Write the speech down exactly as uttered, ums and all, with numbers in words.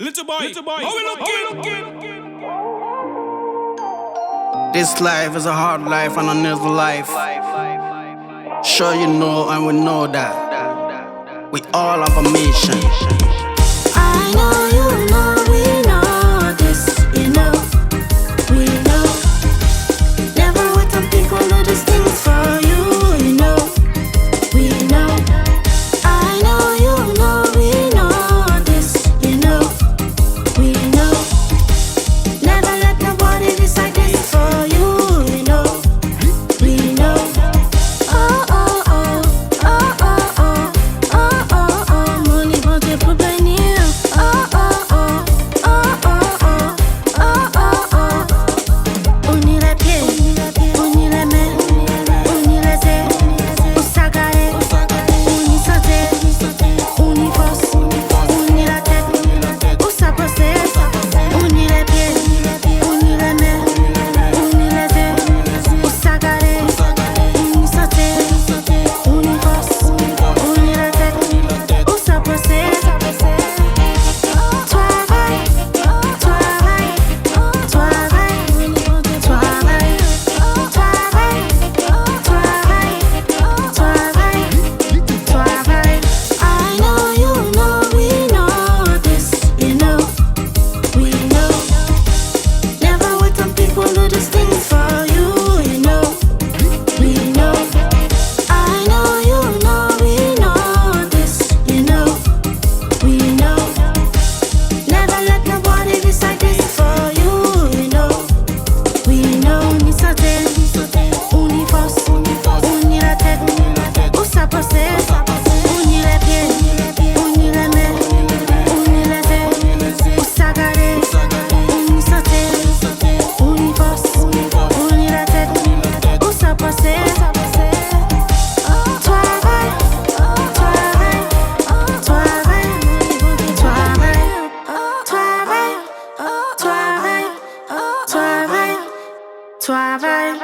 Little boy, little boy, how we looking? This life is a hard life and an easy life. Sure you know and we know that. We all have a mission. I know you know we know this, you know, we know. Never wait on people do these things for you, you know, we know. I know you know we know this, you know, we know. Never let nobody decide this for you, you know, we know. Oh oh oh, oh oh oh, oh oh oh. Money won't put by you. Oh oh oh, oh oh oh, oh oh oh. Unile pie, unile me, unile ze, usagare, unisote, unifos, unila tête, usa procès, unile pie, unile me, unile ze, usagare, unisote, unifos, unila tête, usa procès. Travail, travail, travail, travail, travail, travail, travail. I know you know we know this, you know, we know. Never wait on people do these things for you, you know, we know. I know you know we know this, you know, we know. Never let nobody decide this for you, you know, we know. Unisote, unifos, unila tête, usa procès, unile pie, unile me, unile ze, usagare, unisote, unifos, unila tête, usa procès. Travail, travail, travail, travail, travail, travail, travail, travail.